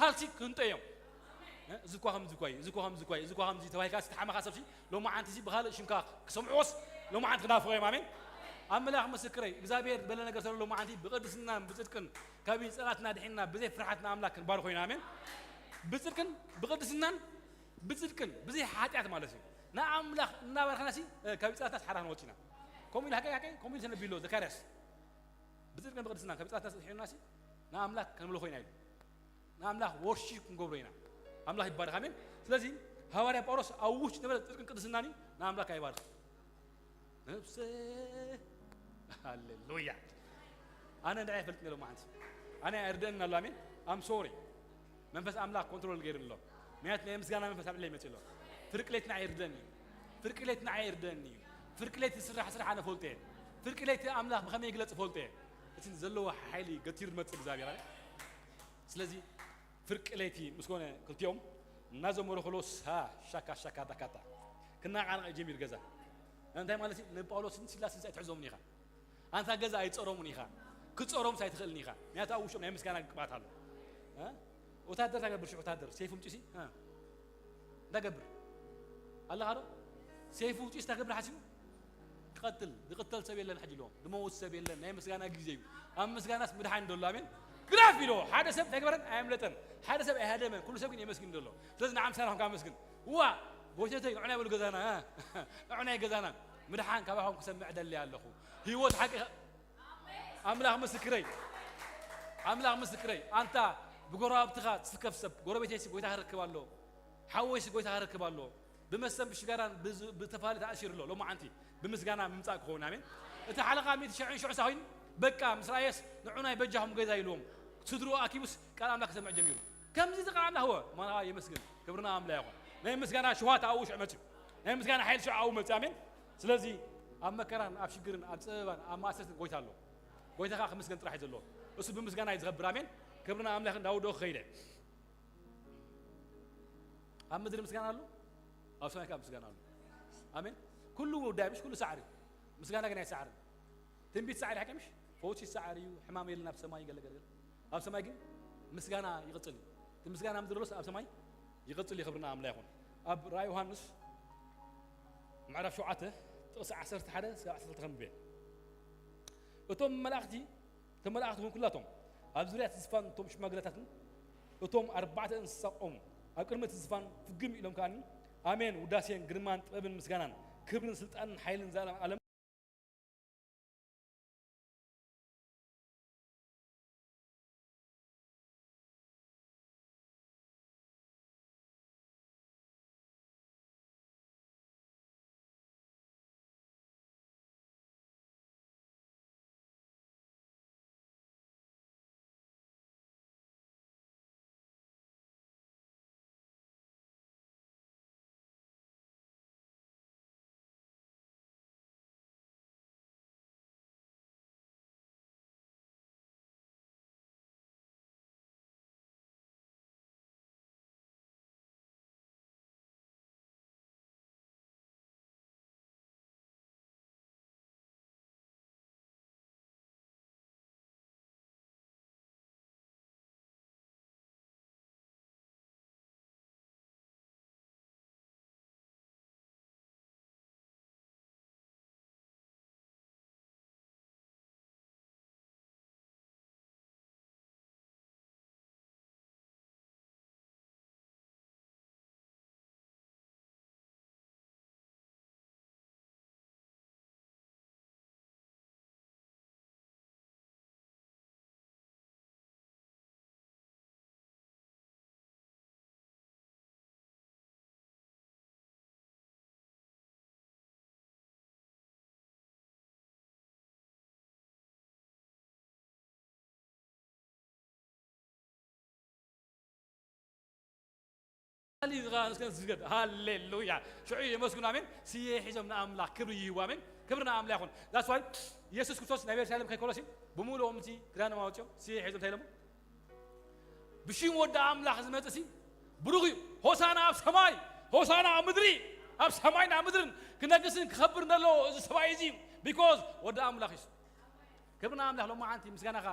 ካልሲ ክንጠዮም። እዚ እኳ ከምዚ እኳ እዩ፣ እዚ እኳ ከምዚ እኳ እዩ፣ እዚ እኳ ከምዚ ተባሂልካ ዝተሓመኻ ሰብሲ ሎማዓንቲ እዚ ብኻልእ ሽምካ ክሰምዕዎስ ሎማዓንቲ ክናፍቖ እዮም። ኣሜን። ኣምላኽ ምስክረይ፣ እግዚኣብሔር በለ ነገር ዘሎ ሎማዓንቲ ብቅድስናን ብጽድቅን ካብ ጸላትና ድሒንና ብዘይ ፍርሓት ንኣምላኽ ክንባርኾ ኢና። ኣሜን። ብጽድቅን ብቅድስናን ብጽድቅን ብዘይ ሓጢኣት ማለት እዩ። ንኣምላኽ እናባረኽናሲ ካብ ጸላትናስ ሓራ ክንወጽእ ኢና። ከምኡ ኢሉ ሓቀይ ሓቀይ ከምኡ ኢሉ ተነቢሎ ዘካርያስ። ብጽድቅን ብቅድስናን ካብ ጸላትናስ ድሒንናሲ ንኣምላኽ ከነምልኾ ኢና ኢሉ። ንኣምላኽ ወርሺፕ ክንገብሮ ኢና። ኣምላኽ ይባረኽ። ኣሜን። ስለዚ ሃዋርያ ጳውሎስ ኣብ ውሽጢ ነበረ ጽድቅን ቅድስናን እዩ፣ ንኣምላኽ ኣይባርኽ። ነፍሰ ሃሌሉያ። ኣነ እንድዒ ኣይፈልጥን ኢሎም መዓንቲ። ኣነ ኣይርደእን ኣሎ። ኣሜን። ኣም ሶሪ። መንፈስ ኣምላኽ ኮንትሮል ገይሩ ኣሎ። ምክንያቱ ናይ ምስጋና መንፈስ ኣብ ልዕለይ መጺኡ ኣሎ። ፍርቂ ለይትና ኣይርደእን እዩ። ፍርቂ ለይትና ኣይርደእን እዩ። ፍርቂ ለይቲ ዝስራሕ ስራሕ ኣነ ፈልጦ እየ። ፍርቂ ለይቲ ኣምላኽ ብኸመይ ይግለጽ ፈልጦ እየ። እቲ ዘለዎ ሓይሊ ገቲሩ ዝመጽእ እግዚኣብሔር ኣለ። ስለዚ ፍርቂ ለይቲ ምስ ኮነ ክልቲኦም እናዘመሩ ከለዉ ሳ ሻካ ሻካ ዳካታ ክናቃነቕ ጀሚር ገዛ። እንታይ ማለት እዩ? ንጳውሎስን ሲላስን ኣይትሕዞምን ኢኻ። ኣንታ ገዛ ኣይትጸሮምን ኢኻ። ክትጸሮምስ ኣይትኽእልን ኢኻ። ምክንያቱ ኣብ ውሽጦም ናይ ምስጋና ቅብኣት ኣሎ። እ? ወታደር እንታይ ገብር ሽዑ ወታደር? ሰይፉ ምጭሲ? እ? እንታይ ገብር? ኣለኻ ዶ? ሰይፉ ውጭስ እንታይ ገብር ሓሲቡ? ክቐትል፣ ዝቕተል ሰብ የለን ሕጂ ኢሎም። ዝመውት ሰብ የለን። ናይ ምስጋና ግዜ እዩ። ኣብ ምስጋናስ ምድሓን ደሎ። ኣሜን። ግራፍ ኢሎ። ሓደ ሰብ እንታይ ገበረን? ኣየምለጠን። ሓደ ሰብ ኣይሃደመን። ኩሉ ሰብ ግን የመስግን ደሎ። ስለዚ ንዓም ሰላም ካብ መስግን። ዋ! ጎይተተይ፣ ንዑናይ በሉ ገዛና። ንዑናይ ገዛና። ምድሓን ካባኹም ክሰምዕ ደሊ ኣለኹ። ህይወት ሓቂ ኣምላኽ ምስክረይ፣ ኣምላኽ ምስክረይ፣ ኣንታ ብጎረባብትኻ ትስከፍ ሰብ፣ ጎረቤተይሲ ጎይታ ክረክብ ኣሎ፣ ሓወይሲ ጎይታ ክረክብ ኣሎ፣ ብመስተን ብሽጋራን ብዝ-፣ ብተፋሊ ተኣሲሩ ኣሎ። ሎማዓንቲ ብምስጋና ምምጻእ ክኸውን፣ ኣሜን። እቲ ሓለቓ ሚእቲ ሽሕን ሽዑ ሳሆይን፣ በቃ፣ ምስ ረኣየስ፣ ንዑናይ በጃኹም ገዛ ኢልዎም፣ ስድርኡ ኣኪቡስ ቃል ኣምላኽ ክሰምዕ ጀሚሩ። ከምዚ ዝቃል ኣምላኽ ወ፣ ማራ የመስግን። ክብርና ኣምላኽ ይኹን። ናይ ምስጋና ሽዋት ኣብኡ ሽዑ መጺኡ። ናይ ምስጋና ሓይል ሽዑ ኣብኡ መጺኡ። ኣሜን። ስለዚ ኣብ መከራን ኣብ ሽግርን ኣብ ጸበባን ኣብ ማእሰርትን ጎይታ ኣሎ። ጎይታ ከኣ ክምስገን ጥራሕ እዩ ዘለዎ። እሱ ብምስጋና እዩ ዝኸብር። ኣሜን። ክብርና ኣምላኽ እንዳውዶ ክኸይደ። ኣብ ምድሪ ምስጋና ኣሎ፣ ኣብ ሰማይ ከኣ ምስጋና ኣሎ። ኣሜን። ኩሉ ጉዳይ ምሽ ኩሉ ሳዕሪ እዩ። ምስጋና ግን ኣይሰዓርን። ትንቢት ሳዕሪ ሓቂ ምሽ? ፈውሲ ሳዕሪ እዩ። ሕማም የለን ኣብ ሰማይ ገለ ገለ ገለ። ኣብ ሰማይ ግን ምስጋና ይቕጽል እዩ። እቲ ምስጋና ምድሪ ሎስ ኣብ ሰማይ ይቕጽል እዩ። ክብርና ኣምላኽ ይኹን። ኣብ ራእይ ዮሃንስ ምዕራፍ ሸውዓተ ጥቕሲ ዓሰርተ ሓደ እስካብ ዓሰርተ ክልተ ከንብብ እየ። እቶም መላእኽቲ፣ እቶም መላእኽቲ እውን ኩላቶም ኣብ ዙርያ እቲ ዝፋን እቶም ሽማግለታትን እቶም ኣርባዕተ እንስሳ ቆሙ። ኣብ ቅድሚ እቲ ዝፋን ፍግም ኢሎም ከኣኒ ኣሜን፣ ውዳሴን ግርማን ጥበብን ምስጋናን ክብርን ስልጣንን ሓይልን ንዘለኣለም ዓለም። ሃሌሉያ። ሽዑ የመስግኑ። ኣሜን። ስየ ሒዞም ንኣምላኽ ክብሪ ይህቡ። ኣሜን። ክብሪ ንኣምላኽ ይኹን። That's why የሱስ ክርስቶስ ናብ የሩሳሌም ከይኮለሲ ብምሉኦም እቲ ክዳኖም ኣውፅኦም ስየ ሒዞም እንታይ ኢሎሞ? ብሽም ወዲ ኣምላኽ ዝመጽእ ሲ ብሩኽ እዩ። ሆሳና ኣብ ሰማይ፣ ሆሳና ኣብ ምድሪ፣ ኣብ ሰማይን ኣብ ምድርን ክነግስን ክኸብር እንደሎ እዚ ሰብኣይ እዚ እዩ። ቢኮዝ ወዲ ኣምላኽ እዩ። ክብሪ ንኣምላኽ። ሎማዓንቲ ምስጋናኻ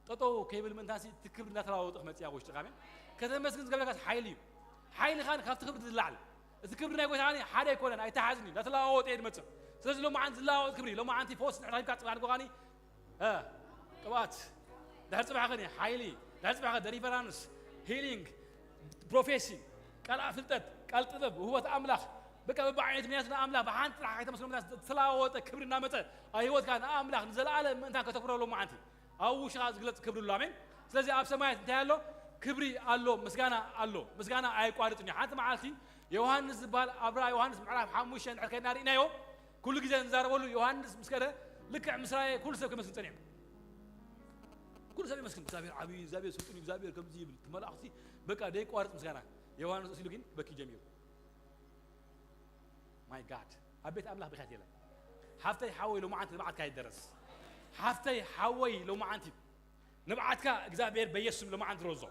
ጠጠው ከይብል ምእንታንሲ እቲ ክብሪ እናተለዋወጠ ክመጽእ ኣብ ውሽጥኻ። ኣሜን። ከተመስግን ዝገብረካስ ሓይሊ እዩ። ሓይሊ ኻን ካብቲ ክብሪ ዝለዓል። እቲ ክብሪ ናይ ጎይታ ኻን ሓደ ኣይኮነን፣ ኣይተሓዝን እዩ። እናተለዋወጠ እዩ ዝመጽእ። ስለዚ ሎማዓንቲ ዝለዋወጥ ክብሪ፣ ሎማዓንቲ ፈውሲ ንሕና ሂብካ ጽባሕ ንጎኻኒ፣ እ፣ ቅብኣት፣ ድሕሪ ጽባሕ ኸኒ ሓይሊ፣ ድሕሪ ጽባሕ ኸ ደሊቨራንስ፣ ሂሊንግ፣ ፕሮፌሲ፣ ቃል ፍልጠት፣ ቃል ጥበብ፣ ውህበት ኣምላኽ፣ በቃ በብዓይነት ምክንያት ንኣምላኽ ብሓንቲ ጥራሕ ከይተመስሎ ምክንያት ዝተለዋወጠ ክብሪ እናመጸ ኣብ ህይወትካ ንኣምላኽ ንዘለኣለም ምእንታን ከተክብሮ ሎማዓንቲ። ኣብ ውሽኻ ዝግለጽ ክብሪ ኣሎ። ኣሜን። ስለዚ ኣብ ሰማያት እንታይ ኣሎ? ክብሪ ኣሎ፣ ምስጋና ኣሎ። ምስጋና ኣየቋርጽን እዩ። ሓንቲ መዓልቲ ዮሃንስ ዝበሃል ኣብ ራእይ ዮሃንስ ምዕራፍ ሓሙሽተ እንድሕር ከይድና ርኢናዮ፣ ኩሉ ግዜ ንዛረበሉ ዮሃንስ ምስ ከደ ልክዕ ምስ ራእየ ኩሉ ሰብ ክመስል ጸኒሑ። ኩሉ ሰብ ይመስግን፣ እግዚኣብሔር ዓብዪ፣ እግዚኣብሔር ስልጡን፣ እግዚኣብሔር ከምዚ ይብል። እቲ መላእኽቲ በቃ ደይቋርጽ ምስጋና። ዮሃንስ እሱ ኢሉ ግን በኪ ጀሚሩ። ማይ ጋድ፣ ኣብ ቤት ኣምላኽ ብኽያት የለን። ሓፍተይ ሓወይ ሎማዓንቲ ንብዓትካ ይደረስ። ሓፍተይ ሓወይ ሎማዓንቲ ንብዓትካ እግዚኣብሔር በኢየሱስ ስም ሎማዓንቲ ድረዞ።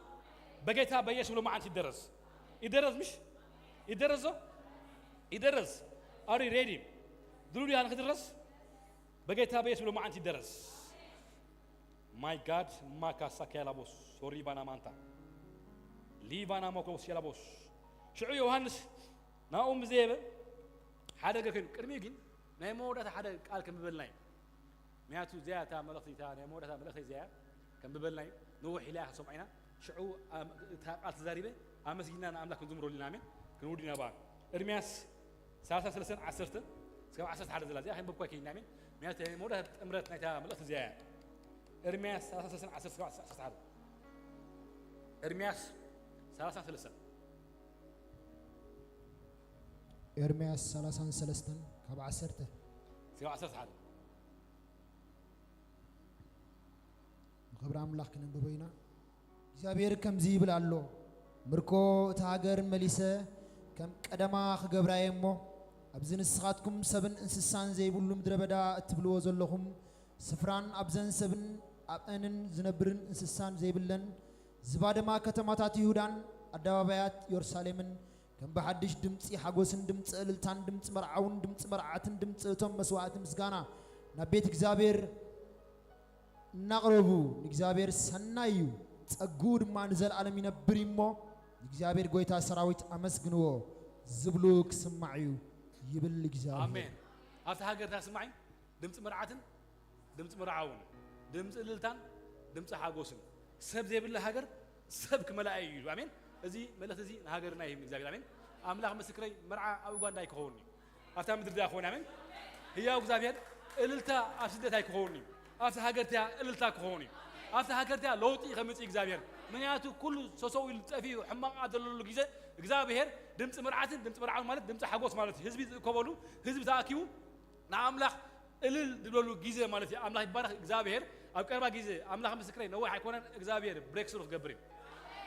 በጌታ በኢየሱስ ስም ሎማዓንቲ ይደረስ። ይደረስ ምሽ? ይደረስ ዞ? ይደረስ። Are you ready? ድሉው ዲኻ ንክድረስ? በጌታ በኢየሱስ ስም ሎማዓንቲ ይደረስ። ማይ ጋድ ማካሳ ኪያላቦስ ሶሪባና ማንታ ሊባና ሞኮስ ኪያላቦስ። ሽዑ ዮሃንስ ናብኡ ምስ ዘየበ ሓደ ነገር ኮይኑ ቅድሚኡ ግን ናይ መወዳእታ ሓደ ቃል ከንብበልና እዩ። ምክንያቱ እዚኣ እታ መልእኽቲ፣ እታ ናይ መወዳእታ መልእኽቲ እዚኣ ከንብበልና እዩ። ነዊሕ ኢላ እያ ክሰምዖ ኢና። ሽዑ ኣም-፣ እታ ቃል ተዛሪበ ኣመስጊና ንኣምላኽ ክንዝምረሉ ኢና። ኣሜን። ክንውድ ኢና ብኣ። ኤርምያስ ሰላሳ ሰለስተን ዓሰርተ እስካብ ዓሰርተ ሓደ ዘላ እዚኣ ከንብብ እኳ ከይና። ኣሜን። ምክንያቱ ናይ መወዳእታ ጥምረት ናይታ መልእኽቲ እዚኣ እያ። ኤርምያስ ሰላሳ ሰለስተን ዓሰርተ እስካብ ዓሰርተ ሓደ። ኤርምያስ ሰላሳ ሰለስተን። ኤርምያስ ሰላሳን ሰለስተን ካብ ዓሰርተ እስካብ ዓሰርተ ሓደ። ንኽብሪ ኣምላኽ ክነንብቦ ኢና። እግዚኣብሔር ከምዚ ይብል ኣሎ፣ ምርኮ እታ ሃገር መሊሰ ከም ቀደማ ክገብራ እየ እሞ፣ ኣብዚ ንስኻትኩም ሰብን እንስሳን ዘይብሉ ምድረ በዳ እትብልዎ ዘለኹም ስፍራን ኣብዘን ሰብን ኣብአንን ዝነብርን እንስሳን ዘይብለን ዝባድማ ከተማታት ይሁዳን ኣደባባያት የሩሳሌምን ከም ብሓድሽ ድምጺ ሓጎስን ድምጺ እልልታን ድምጺ መርዓውን ድምጺ መርዓትን ድምጺ እቶም መስዋእቲ ምስጋና ናብ ቤት እግዚኣብሔር እናቕረቡ ንእግዚኣብሔር ሰናይ እዩ፣ ጸግኡ ድማ ንዘለኣለም ይነብር እዩ እሞ ንእግዚኣብሔር ጐይታ ሰራዊት ኣመስግንዎ ዝብሉ ክስማዕ እዩ ይብል እግዚኣብሔር። ኣሜን። ኣብቲ ሃገር እንታይ ክስማዕ እዩ? ድምፂ መርዓትን ድምፂ መርዓውን፣ ድምፂ እልልታን ድምፂ ሓጎስን። ሰብ ዘይብላ ሃገር ሰብ ክመልኣ እዩ። ኣሜን። እዚ መልእኽቲ እዚ ንሃገርና ይህብ እግዚኣብሔር። ኣሜን። ኣምላኽ ምስክረይ፣ መርዓ ኣብ ኡጋንዳ ኣይክኸውን እዩ፣ ኣብታ ምድሪ ዳ ክኸውን። ኣሜን። ህያው እግዚኣብሔር፣ እልልታ ኣብ ስደት ኣይክኸውን እዩ፣ ኣብታ ሃገር እቲኣ እልልታ ክኸውን እዩ። ኣብታ ሃገር እቲኣ ለውጢ ከምፅእ እግዚኣብሔር። ምክንያቱ ኩሉ ሰሰው ኢሉ ጠፊኡ ሕማቕ ኣብ ዘለሉ ግዜ እግዚኣብሔር ድምፂ መርዓትን ድምፂ መርዓውን ማለት ድምፂ ሓጎስ ማለት እዩ። ህዝቢ ዝእከበሉ፣ ህዝቢ ተኣኪቡ ንኣምላኽ እልል ዝብለሉ ግዜ ማለት እዩ። ኣምላኽ ይባረኽ። እግዚኣብሔር ኣብ ቀረባ ግዜ፣ ኣምላኽ ምስክረይ ነዊሕ ኣይኮነን፣ እግዚኣብሔር ብሬክስሩ ክገብር እዩ።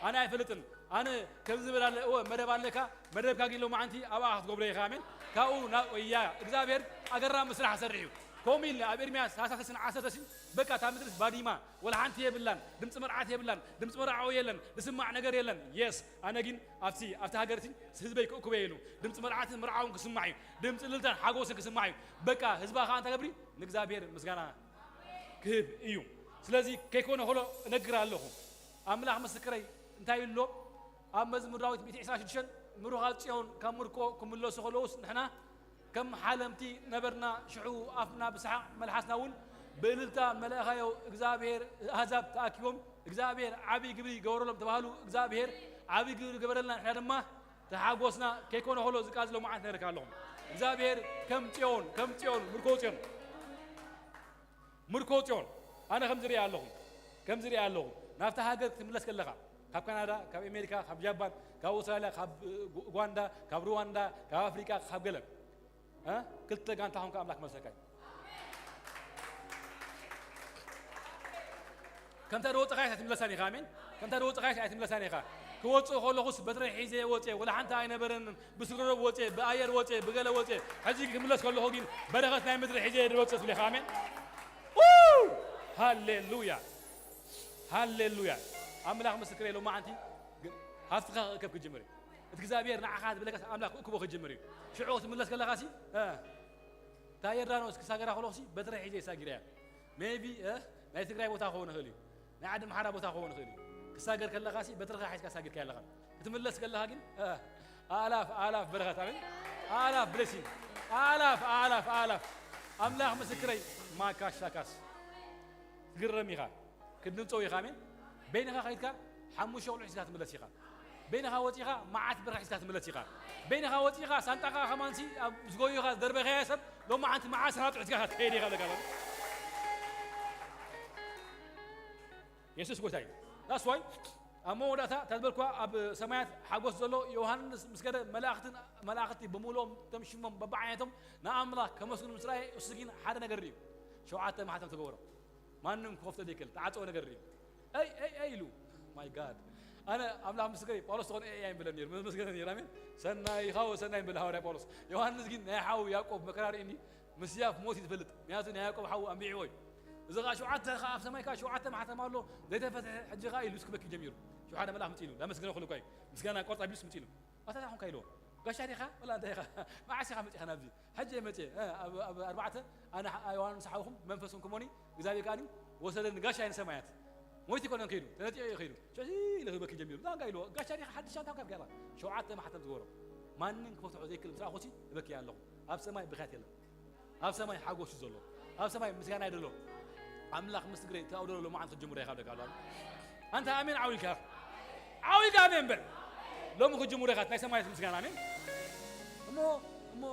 ኣነ ኣይፈልጥን። ኣነ ከምዚ ዝብል ኣለ፣ እወ መደብ ኣለካ፣ መደብካ ግን ሎማዓንቲ ኣብኣ ክትገብሮ ኢኻ። ኣሜን። ካብኡ ናብ እያ እግዚኣብሔር ኣገራሚ ስራሕ ክሰርሕ እዩ። ከምኡ ኢልና ኣብ ኤርምያስ ሰላሳ ሰለስተን ዓሰርተ በቃ እታ ምድርስ ባዲማ፣ ወላ ሓንቲ የብላን፣ ድምፂ መርዓት የብላን፣ ድምፂ መርዓዊ የለን፣ ዝስማዕ ነገር የለን። የስ፣ ኣነ ግን ኣብቲ ኣብቲ ሃገር እቲ ህዝበይ ክእክበ ኢሉ ድምፂ መርዓትን መርዓውን ክስማዕ እዩ። ድምፂ እልልታን ሓጎስን ክስማዕ እዩ። በቃ ህዝባ ከዓ እንታይ ገብሪ ንእግዚኣብሔር ምስጋና ክህብ እዩ። ስለዚ ከይኮነ ከሎ እነግር ኣለኹ። ኣምላኽ ምስክረይ እንታይ ይብሎ ኣብ መዝሙር ዳዊት ሚእቲ ዕስራን ሽዱሽተን ምሩኻት ጽዮን ካብ ምርኮ ክምለሱ ከለውስ ንሕና ከም ሓለምቲ ነበርና። ሽዑ ኣፍና ብሰሓቕ መልሓስና እውን ብእልልታ መለእኻዮ። እግዚኣብሔር ኣህዛብ ተኣኪቦም እግዚኣብሔር ዓብዪ ግብሪ ይገበረሎም ተባህሉ። እግዚኣብሔር ዓብዪ ግብሪ ገበረልና። ንሕና ድማ ተሓጎስና። ከይኮነ ከሎ ዝቃዝሎ መዓት ነርካ ኣለኹም። እግዚኣብሔር ከም ጽዮን ከም ጽዮን ምርኮ ጽዮን ምርኮ ጽዮን ኣነ ከም ዝሪኣ ኣለኹ ከም ዝሪኣ ኣለኹ ናብታ ሃገር ክትምለስ ከለኻ ካብ ካናዳ ካብ ኣሜሪካ ካብ ጃፓን ካብ ኣውስትራልያ ካብ ኡጋንዳ ካብ ሩዋንዳ ካብ ኣፍሪቃ ካብ ገለ እ ክልተ ጋንታ ኾንካ ኣምላኽ መልሰካ እዩ። ከምታ ዝወፅኻየት ኣይትምለሳን ኢኻ። ኣሜን። ከምታ ዝወፅኻየት ኣይትምለሳን ኢኻ። ክወፅእ ከለኹስ በትረ ሒዘ ወፅየ፣ ወላ ሓንቲ ኣይነበረንን። ብስግረዶብ ወፅየ፣ ብኣየር ወፅየ፣ ብገለ ወፅየ። ሕዚ ክምለስ ከለኹ ግን በረኸት ናይ ምድሪ ሒዘ እየ ዝወፅእ ትብል ኢኻ። ኣሜን። ው! ሃሌሉያ ሃሌሉያ። ኣምላኽ ምስክረይ ሎማዓንቲ ግን ሃፍትኻ ክእከብ ክጅምር እዩ። እቲ እግዚኣብሔር ንዓኻ ዝብለካስ ኣምላኽ ክእክቦ ክጅምር እዩ። ሽዑ ክትምለስ ከለኻሲ እ፣ እታ ዮርዳኖስ ክሳገራ ከለኹሲ በትረ ሒዘ ይሳጊረ እያ። ሜይቢ እ፣ ናይ ትግራይ ቦታ ክኸውን ይኽእል እዩ። ናይ ዓዲ ምሓራ ቦታ ክኸውን ይኽእል እዩ። ክሳገር ከለኻሲ በትርኻ ሒዝካ ሳጊርካ ኣለኻ። ክትምለስ ከለኻ ግን፣ እ፣ ኣላፍ፣ ኣላፍ በረኸት፣ ኣሜን። ኣላፍ ብሌሲንግ፣ ኣላፍ፣ ኣላፍ፣ ኣላፍ። ኣምላኽ ምስክረይ፣ ማካሽ ሳካስ። ትግረም ኢኻ፣ ክትድንጸው ኢኻ፣ ኣሜን። በይንኻ ከይድካ ሓሙሽተ ቆልዑ ሒዝካ ትምለስ ኢኻ። በይንኻ ወጺኻ መዓት ብርኻ ሒዝካ ትምለስ ኢኻ። በይንኻ ወጺኻ ሳንጣኻ ከማንሲ ኣብ ዝጎዩኻ ዝደርበኻዮ ሰብ ሎማዓንቲ መዓት ሰናጡ ሒዝካ ትኸይድ ኢኻ ኣለካ። የሱስ ጎይታ እዩ። That's why ኣብ መወዳእታ እታ ዝበልኩዋ ኣብ ሰማያት ሓጎስ ዘሎ ዮሃንስ ምስ ከደ መላእኽትን መላእኽቲ ብምሉኦም ተምሽሞም በብዓይነቶም ንኣምላኽ ከመስግኑ ምስ ረኣየ እሱ ግን ሓደ ነገር እዩ። ሸውዓተ ማሕተም ተገበሮ። ማንም ክኸፍቶ ዘይክእል ተዓጸወ ነገር እዩ። ኣይ ኣይ ኣይ ኢሉ። My God። ኣነ ኣምላኽ ምስክረይ ጳውሎስ ተኾነ ኣይ ኣይ ኣይብለን ነይሩ። መመስገነ ነይሩ። ኣሜን። ሰናይ ይኻወ ሰናይ ይብል ሃዋርያ ጳውሎስ። ዮሃንስ ግን ናይ ሓው ያዕቆብ መከራ ርኢኒ ምስያፍ ሞት እዩ ዝፈልጥ። ምክንያቱ ናይ ያዕቆብ ሓው ኣንቢዕዎ እዩ። እዚ ኸዓ ሸውዓተ ኸዓ ኣብ ሰማይ ከኣ ሸውዓተ ማሕተም ኣሎ ዘይተፈትሐ። ሕጂ ኸዓ ኢሉ ክበኪ ጀሚሩ። ሸውዓተ መልኣኽ ምጽእ ኢሉ ዳመስግነ ክሉ እኳ እዩ። ምስጋና ቆርጣ ቢሉስ ምጽእ ኢሉ። ኣታ እንታይ ኾንካ ኢልዎ። ጋሻ ዲኻ ወላ እንታይ ኢኻ? መዓስ ኢኻ መጺኻ ናብዚ? ሕጂ እየ መጺአ። እ፣ ኣብ፣ ኣብ ኣርባዕተ ኣነ ሓ-፣ ዮሃንስ ሓውኹም መንፈስኩም ክሞኒ እግዚኣብሔር ከኣኒ ወሰደኒ ጋሻ ኣይነ ሰማያት። ሞይቲ ኮነን ከይዱ፣ ተነጢኦ እዩ ከይዱ። ሸሽ ኢለ ክበኪ ጀሚሩ። ዳንጋ ኢልዎ፣ ጋሻ ዲኻ ሓድሽ ኣንታ ካብ ገላ። ሸውዓተ ማሕተም ዝገበሮ። ማንም ክፈትሖ ዘይክእል ምስ ረኣኹሲ እበኪ ኣለኹ። ኣብ ሰማይ ብኽያት የለን። ኣብ ሰማይ ሓጎስ እዩ ዘሎ። ኣብ ሰማይ ምስጋና እዩ ዘሎ። ኣምላኽ ምስ እግረይ እቲ ኣብደሎ ሎማዓንቲ ክጅምሮ ኢኻ ደካ ኣሎ። ኣንታ ኣሜን ዓው ኢልካ። ዓው ኢልካ ኣሜን በል። ሎሚ ክጅምሮ ኢኻ ናይ ሰማያት ምስጋና ኣሜን። እሞ፣ እሞ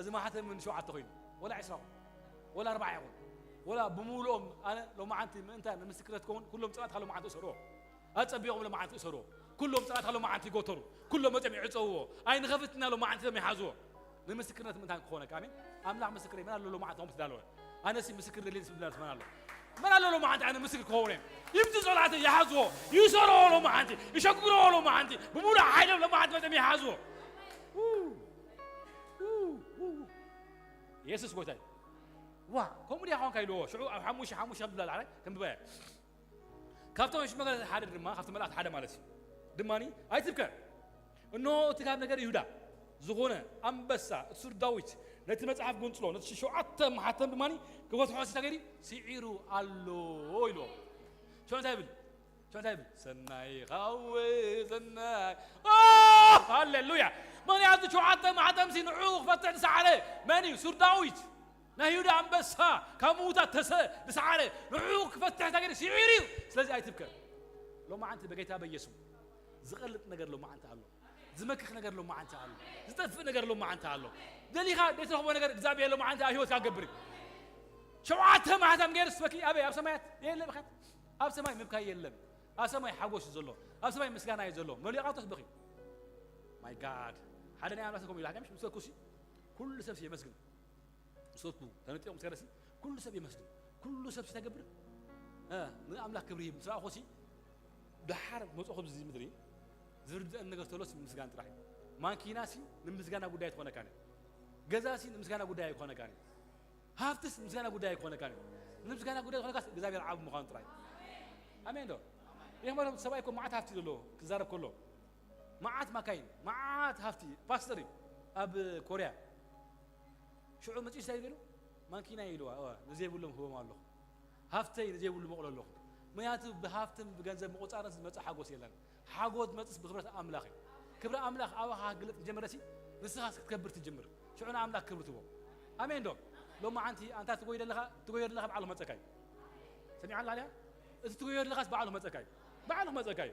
እዚ ማሕተም ምን ሸውዓተ ኮይኑ፣ ወላ ዕስራ ይኹን፣ ወላ ኣርባዓ ይኹን፣ ወላ ብምሉኦም ኣነ ሎማዓንቲ ምእንታ ንምስክርነት ክኸውን ኩሎም ጸላእትኻ ሎማዓንቲ እሰርዎ። ኣጸቢቖም ሎማዓንቲ እሰርዎ። ኩሎም ጸላእትኻ ሎማዓንቲ ይጎተሩ። ኩሎም መጺኦም ይዕጸውዎ። ኣይንኸፍትና ሎማዓንቲ ቶም ይሓዝዎ። ንምስክርነት ምእንታን ክኾነካ ኣሜን። ኣምላኽ ምስክረይ መን ኣሎ ሎማዓንቲ ከምኡ ትዳለወ። ኣነሲ ምስክር ደልየ ስም ብላስ መን ኣሎ። መን ኣሎ ሎማዓንቲ ኣነ ምስክር ክኸውን እየ። ይምጡ ጸላእተይ ይሓዝዎ። ይሰርዎ ሎማዓንቲ። ይሸግርዎ ሎማዓንቲ። ብምሉእ ሓይሎም ሎማዓንቲ መጺኦም ይሓዝዎ። ው፣ ው፣ ው። የሱስ ጎይታ እዩ። ዋ፣ ከምኡ ድያ ኾንካ ኢልዎ። ሽዑ ኣብ ሓሙሽተ፣ ሓሙሽተ ከም ዝብላ ላዕላይ ከም ዝበያ። ካብቶም ሽመገለት ሓደ ድማ፣ ካብቶም መላእክቲ ሓደ ማለት እዩ። ድማኒ ኣይትብከ። እነሆ እቲ ካብ ነገድ ይሁዳ ዝኾነ ኣንበሳ፣ እቲ ሱር ዳዊት፣ ነቲ መጽሓፍ ጎንጽሎ፣ ነቲ ሸውዓተ ማሕተም ድማኒ ክፈትሖ ተገይሩ ስዒሩ ኣሎ ኢልዎ። ሽዑ እንታይ ይብል? ሽዑ እንታይ ይብል? ሰናይ ኻወ ሰናይ። ኦ፣ ሃሌሉያ። ምኽንያቱ ሸውዓተ ማሕተም ሲ ንዑ ክፈትሕ ዝሰዓረ መን እዩ? ሱር ዳዊት። ናይ ይሁዳ ኣንበሳ ካብ ምዉታት ተሰ-፣ ዝሰዓረ ንዑ ክፈትሕ ተገይሩ ስዒሩ እዩ። ስለዚ ኣይትብከ። ሎማዓንቲ በጌታ በኢየሱስ ዝቐልጥ ነገር ሎማዓንቲ ኣሎ። ዝመክኽ ነገር ሎማዓንቲ ኣሎ። ዝጠፍእ ነገር ሎማዓንቲ ኣሎ። ደሊኻ ዘይትረኽቦ ነገር እግዚኣብሔር ሎማዓንቲ ኣብ ህይወትካ ክገብር እዩ። ሸውዓተ ማሕተም ገይሩ ስበኪ ኣበይ? ኣብ ሰማያት የለ ብኸት። ኣብ ሰማይ ምብካይ የለን። ኣብ ሰማይ ሓጎስ እዩ ዘሎ። ኣብ ሰማይ ምስጋና እዩ ዘሎ። መሊቓቶ ስበኺ። My God። ሓደ ናይ ኣምላኽ ሰው ከምኡ ኢሉ ሓከምሽ ምስ በኩሲ ኩሉ ሰብ የመስግን። ብሶቱ ተነጢቑ ምስ ከደሲ ኩሉ ሰብ የመስግን። ኩሉ ሰብ ሲተገብር፣ እ፣ ንኣምላኽ ክብሪ ይህብ። ምስ ረኣኹሲ ደሓር መጽኦ ኣብዚ ምድሪ ዝርድአን ነገር ተሎስ ምስጋን ጥራሕ እዩ። ማኪናሲ ንምስጋና ጉዳይ ትኾነካን እያ። ገዛሲ ንምስጋና ጉዳይ ኣይኮነካን እዩ። ሃብትስ ምስጋና ጉዳይ ኣይኮነካን እዩ። ንምስጋና ጉዳይ ዝኾነካስ እግዚኣብሔር ዓብ ምዃኑ ጥራሕ እዩ። ኣሜን ዶ? ይህ ማለት ሰብኣይ እኮ መዓት ሃብቲ ዘለዎ ክዛረብ ከሎ መዓት ማካይን፣ መዓት ሃብቲ ፓስተር እዩ ኣብ ኮርያ። ሽዑ መጺኡ እንታይ ይብሉ? ማንኪና ኢልዋ፣ እዋ፣ ንዘይብሎም ህቦም ኣለኹ። ሃብተይ ንዘይብሉ መቕሎ ኣለኹ። ምክንያቱ ብሃብትን ብገንዘብ ምቑጻርን ዝመጽእ ሓጎስ የለን። ሓጎስ ዝመጽእስ ብክብረት ኣምላኽ እዩ። ክብሪ ኣምላኽ ኣባኻ ክግለጽ ጀመረሲ፣ ንስኻስ ክትከብር ትጅምር። ሽዑ ንኣምላኽ ክብሪ ትቦ። ኣሜን ዶ? ሎሚ ዓንቲ ኣንታ ትጎይ ደለኻ፣ ትጎዮ ደለኻ በዓሉ መጸካ እዩ። ሰሚዓ ኣላ ድያ? እቲ ትጎዮ ደለኻስ በዓሉ መጸካ እዩ። በዓሉ መጸካ እዩ።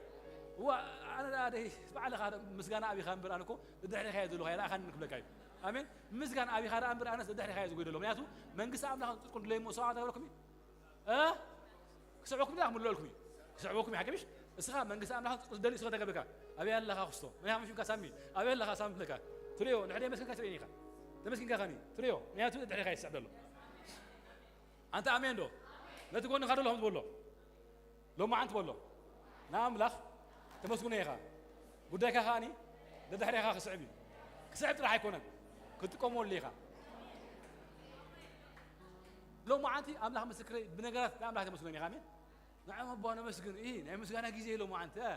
እዋ፣ ኣነ ደኣ ደይ፣ ባዕልኻ ምስጋና ኣቢኻ እምበር ኣነ እኮ ድድሕሪኻ እየ ዘለኹ፣ ኣይረኣኻንን ክብለካ እዩ። ኣሜን። ምስጋና ኣቢኻ ደኣ እምበር ኣነስ ድድሕሪኻ እየ ዝጎይ ዘሎ። ምክንያቱ መንግስቲ ኣምላኽን ጽድቁን ድለይሞ ሰብኣት ኣይብለኩም እዩ። እ? ክስዕበኩም ኢላ ክምልለልኩም እዩ። ክስዕበኩም እዩ፣ ሓቂ ምሽ? እስኻ መንግስቲ ኣምላኽን ጽድቁን ትደሊ፣ እስኻ ተገብርካ። ኣበይ ኣለኻ ክስቶ? መን ኢኻ ሽምካ ሳሚ? ኣበይ ኣለኻ ሳሚ ትብለካ? ትርእዮ፣ ንሕደ መስኪንካ ትርእየኒ ኢኻ። ተመስኪንካ ኻኒ? ትርእዮ፣ ምክንያቱ ድድሕሪኻ እየ ዝስዕብ ዘሎ። ኣንታ ኣሜን ዶ? ነቲ ጎንኻ ደሎ ከም ዝበሎ። ሎማዓንቲ በሎ። ንኣምላኽ ተመስግኖ ኢኻ። ጉዳይካ ከኣኒ ደድሕሬኻ ክስዕብ እዩ። ክስዕብ ጥራሕ ኣይኮነን፣ ክትጥቀመሉ ኢኻ። ሎማዓንቲ ኣምላኽ ምስክረይ ብነገራት ንኣምላኽ ተመስግኖ ኢኻ። ኣሜን። ንዕም ኣቦ ነመስግን። እሂ፣ ናይ ምስጋና ግዜ ሎማዓንቲ፣ እ፣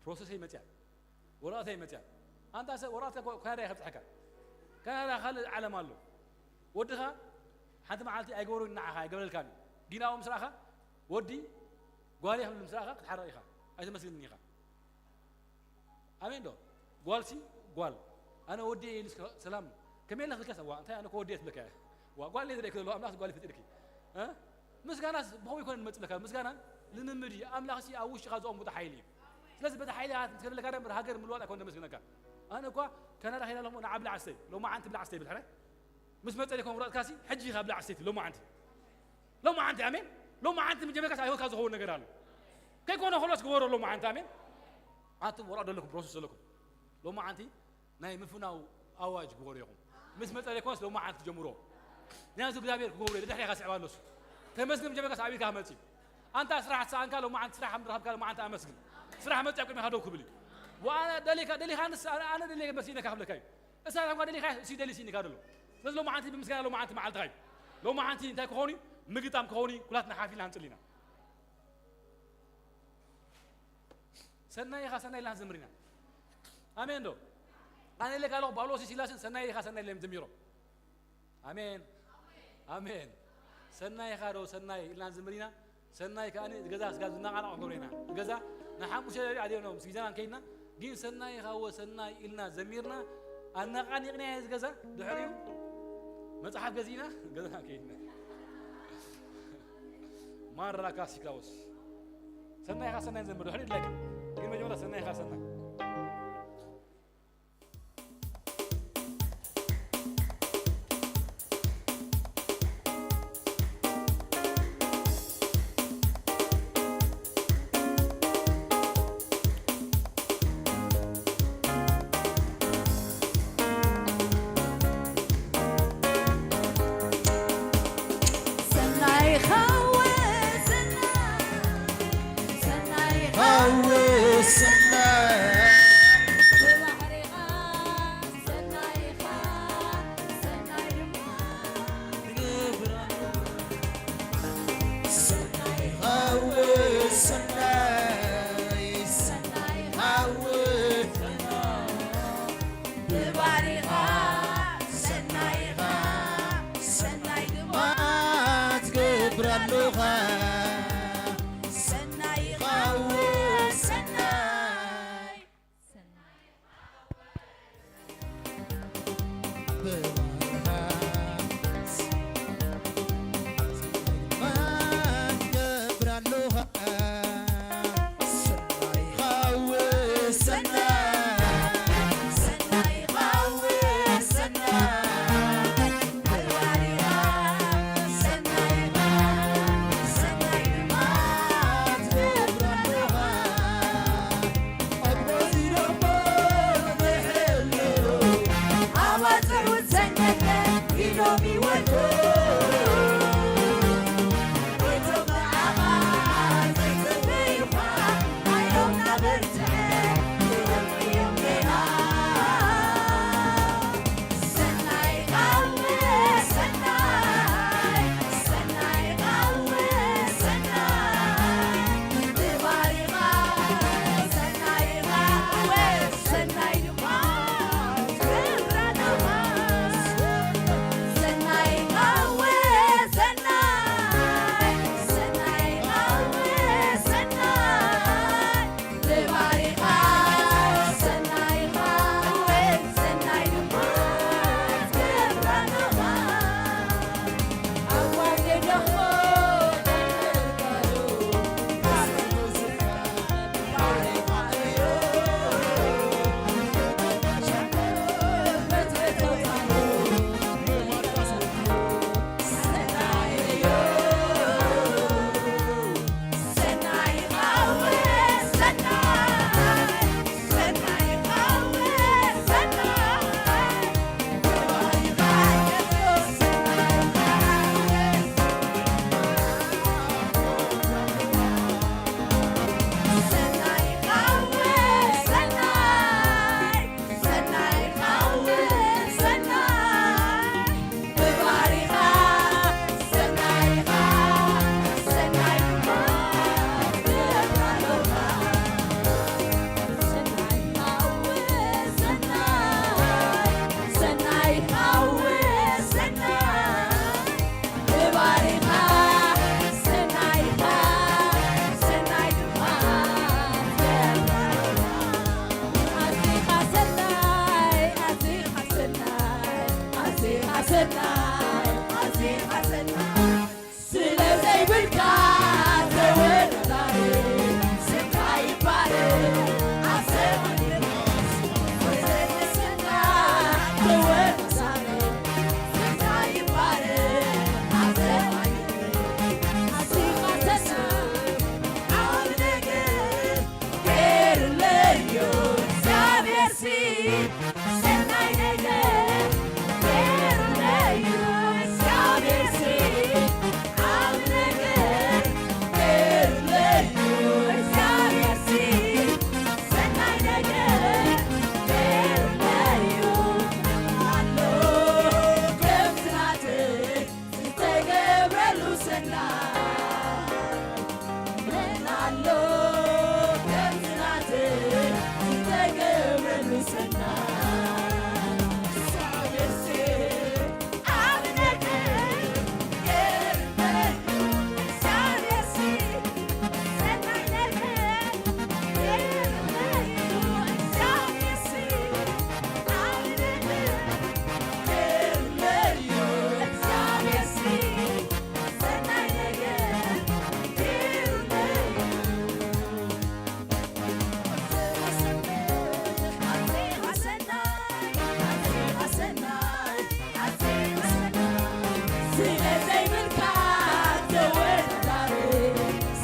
ፕሮሰሰይ መጽያ። ወረቐተይ መጽያ። ኣንታ ሰብ ወረቐትካ እኮ ካናዳ እየ ከብጽሐካ። ካናዳ ካልእ ዓለም ኣሎ። ወድኻ ሓንቲ መዓልቲ ኣይገብሮን ንዓኻ ኣይገብረልካን እዩ። ጊናኡ ምስ ረኣኻ ወዲ ጓል ኢኻ ምስ ረኣኻ ክትሓርቕ ኢኻ፣ ኣይተመስግንን ኢኻ። ኣሜን ዶ? ጓልሲ ጓል። ኣነ ወዲ እየ ኢልስ ሰላም። ከመይ ኢለ ክልከስ? ዋ፣ እንታይ ኣነ እኮ ወዲ እየ ትብለካ እያ። ዋ፣ ጓል እየ ዝርእየኪ ዘለኹ፣ ኣምላኽስ ጓል ይፈጢርኪ። እ? ምስጋናስ ብኸመይ ይኮነ ዝመጽእ ለካ? ምስጋና ልምምድ እዩ። ኣምላኽሲ ኣብ ውሽጥኻ ዘቐምጦ ሓይሊ እዩ። ስለዚ በቲ ሓይሊ ኢኻ ትምስገነለካ ደምበር ሃገር ምልዋጥ ኣይኮነ ዘመስግነካ። ኣነ እኳ ካናዳ ከይደ ኣለኹ እሞ ንዓ ብላዕ ስተይ፣ ሎማዓንቲ ብላዕ ስተይ ይብል ሕራይ። ምስ መጸ ደይኮን ክረጽካሲ፣ ሕጂ ኢኻ ብላዕ ስተይ ትብል ሎማዓንቲ። ሎማዓንቲ፣ ኣሜን። ሎማዓንቲ ምጀመርካስ ኣብ ህይወትካ ዝኸውን ነገር ኣሎ። ከይኮነ ከሎስ ግበሮ ሎማዓንቲ፣ ኣሜን። ኣቱም ወራዶ ኣለኩም፣ ፕሮሰስ ዘለኩም። ሎማዓንቲ ናይ ምፍናው ኣዋጅ ግበሩ ኢኹም። ምስ መጸ ደይኮነስ ሎማዓንቲ ትጀምሮ። ናዚ እግዚኣብሔር ክገብሮ እዩ፣ ድሕሬኻ ስዕባ ኣለሱ። ተመስገን ምጀመርካስ ኣብ ኢድካ ክመጽእ እዩ። ኣንታ ስራሕ ትሰኣንካ ሎማዓንቲ ስራሕ ከም ዝረኸብካ ሎማዓንቲ ኣመስግን። ስራሕ መጽእ ኣብ ቅድሜኻ ደው ክብል እዩ። ወኣነ ደሊኻ፣ ደሊኻንስ ኣነ፣ ኣነ ደሊኻ መሲእነካ ክብለካ እዩ። እሳት እኳ ደሊኻ እሱ ደሊ ሲኒካ ደሎ። ስለዚ ሎማዓንቲ ብምስጋና ሎማዓንቲ መዓልትኻ እዩ። ሎማዓንቲ እንታይ ክኸውን እዩ? ምግጣም ክኸውን እዩ። ኩላትና ሓፊልና ንጽሊ ኢና። ሰናይ ኢኻ ሰናይ ኢልና ክንዘምር ኢና። ኣሜን ዶ? ኣነ ኢለካ ኣለኹ፣ ጳውሎስ ሲላስን ሰናይ ኢኻ ሰናይ ኢሎም ዘሚሮም። ኣሜን። ኣሜን። ሰናይ ኢኻ ዶ ሰናይ ኢልና ክንዘምር ኢና። ሰናይ ከኣ ገዛ ስጋ ዝናቓናቕ ክንገብሮ ኢና። ገዛ ንሓሙሽተ ለሊት ኣድዮም ምስ ግዜና እንከይድና፣ ግን ሰናይ ኢኻ ወ ሰናይ ኢልና ዘሚርና፣ ኣነቓኒቕናዮ እዚ ገዛ። ድሕሪኡ መጽሓፍ ገዚእና ገዛና ከይድና። ማራ ካሲክላዎስ። ሰናይ ኢኻ ሰናይ ንዘምር፣ ድሕሪኡ ድላይክን። ግን መጀመርያ ሰናይ ኢኻ ሰናይ። ሰናይ ኻወ ሰናይ፣ ሰናይ ኻወ ሰናይ፣ ብባህሪኻ ሰናይ ኢኻ፣ ሰናይ ድማ ትገብር። ሰናይ ኻወ ሰናይ፣ ሰናይ ኻወ ብባህሪኻ ሰናይ ኢኻ፣ ሰናይ ድማ ትገብር ኣለኻ። ሰናይ ኢኻ ወ ሰናይ። ሰናይ። ብባህሪኻ ሰናይ ድማ ትገብር ኣለኻ። ሰናይ ኻወ ሰናይ፣ ሰናይ ኻወ ሰናይ፣ በርባሪኻ ሰናይ፣ ሰናይ ድማ ትገብር ኣለኻ። ኣብ ሞት ኢሎም ብሕልው፣ ኣብ ኣጽዑት ሰንደቀ ኢሎም ይወድቁ። እዩ። እግዚኣብሔርሲ ሰናይ ነገር ገይሩለይ እዩ። እግዚኣብሔርሲ ዓቢ ነገር ገይሩለይ እዩ። እግዚኣብሔርሲ ሰናይ ነገር ገይሩለይ እዩ። ኣሎ ከምቲ ናተይ ዝተገብረሉ ሰናይ። መን ኣሎ ከምዚ ናተይ ዝተገብረሉ ሰናይ? እግዚኣብሔርሲ ዓቢ ነገር ገይሩለይ፣ እግዚኣብሔርሲ ሰናይ ነገር ገይሩለይ፣ እግዚኣብሔርሲ ዓቢ ነገር ገይሩለይ፣ እግዚኣብሔርሲ ሰናይ ነገር ገይሩለይ። ስለ ዘይብልካ ተወዳዳሪ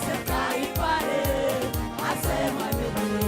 ስምካ ይባረክ ኣብ ሰማይ ምድሪ።